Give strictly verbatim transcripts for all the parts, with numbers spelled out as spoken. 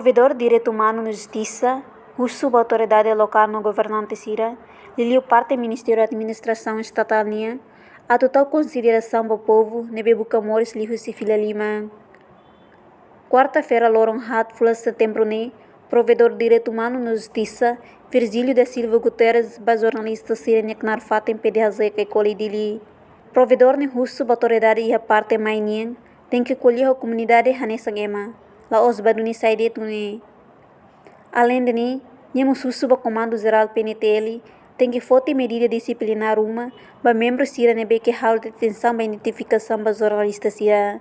Provedór Direitu Umanu no Justisa husu ba autoridade lokál no governante sira, liuliu parte Ministériu Administrasaun Estatál nian, atu tau konsiderasaun ba povu ne'ebé buka moris liuhusi fila liman. Kuarta-feira loron haat fulan Setembru ne'e, Provedór Direitu Umanu no Justisa, Virgílio da Silva Guterres, ba jornalista sira-nia knaar fatin P D H Z Caicoli Dili. Provedór ne'e husu ba autoridade iha parte mai nian, tenke ko'alia ho komunidade hanesan ema, la'ós ba duni sai de'it ne'e. Aleinde ne'e, nia mós husu ba Komandu Jerál P N T L, tenke foti medida disiplinár ruma ba membru sira ne'ebé ke halo detensaun ba identifikasaun ba jornalista sira.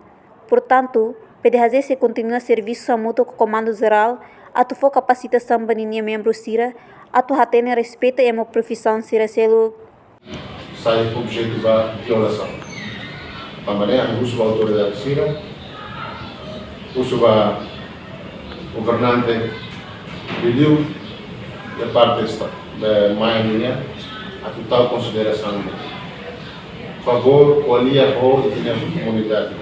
Portantu, P D H Z sei kontinua servisu hamutuk ho Komandu Jerál atu fó kapasitasaun ba ninia membru sira atu hatene respeita ema profisaun sira seluk. Sai objetu ba violasaun. Tanba ne'e ami husu ba autoridade sira, husu ba governante liuliu iha parte esta, ba mai nian, atu tau konsiderasaun. Favór ko'alia ho ita-nia komunidade.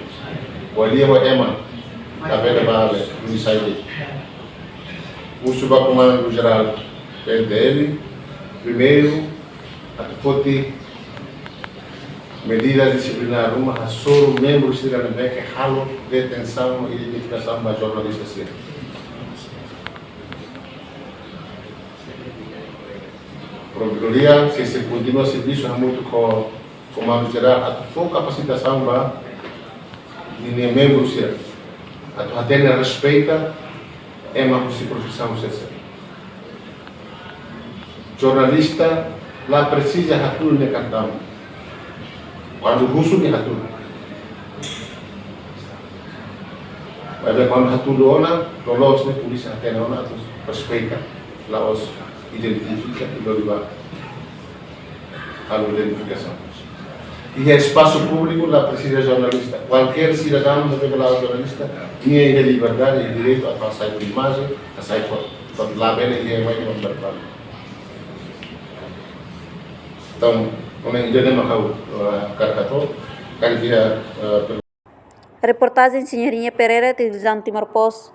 Ko'alia ho ema, labele ba duni sai de'it. Husu ba Komandu Jerál P N T L, primeiru, atu foti medida disiplinár ruma hasoru membru sira ne'ebé ke halo detensaun no identifikasaun ba jornalista sira. Provedór sei, sei kontinua servisu hamutuk ho Komandu Jerál atu fó kapasitasaun ba ninia membru sira atu hatene respeita ema husi profisaun sira seluk. Jornalista la presiza hatudu nia kartaun. Kuandu husu nia hatudu. Maibé kuandu hatudu ona, loloos ne'e polísia hatene ona atu respeita, la'ós identifika i lori ba halo identifikasaun. Iha espasu públiku la presiza jornalista. Kualkér sidadaun ne'ebé ke la'ós jornalista, nia iha liberdade, iha direitu atu hasai imajen, hasai foto. Portantu labele iha mai iha verbál. Entaun, nune'e ida-ne'e mak ha'u, eh, hakarak hato'o, karik iha, eh, Reportajen Senhorinha Pereira, Televizaun Timor Post.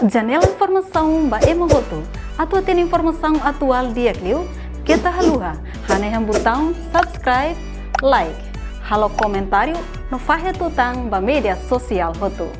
Janela informasaun ba ema hotu. Atu hatene informasaun atuál di'ak liu, keta haluha hanehan butaun subscribe, like, halo komentáriu no fahe tutan ba média sosiál hotu.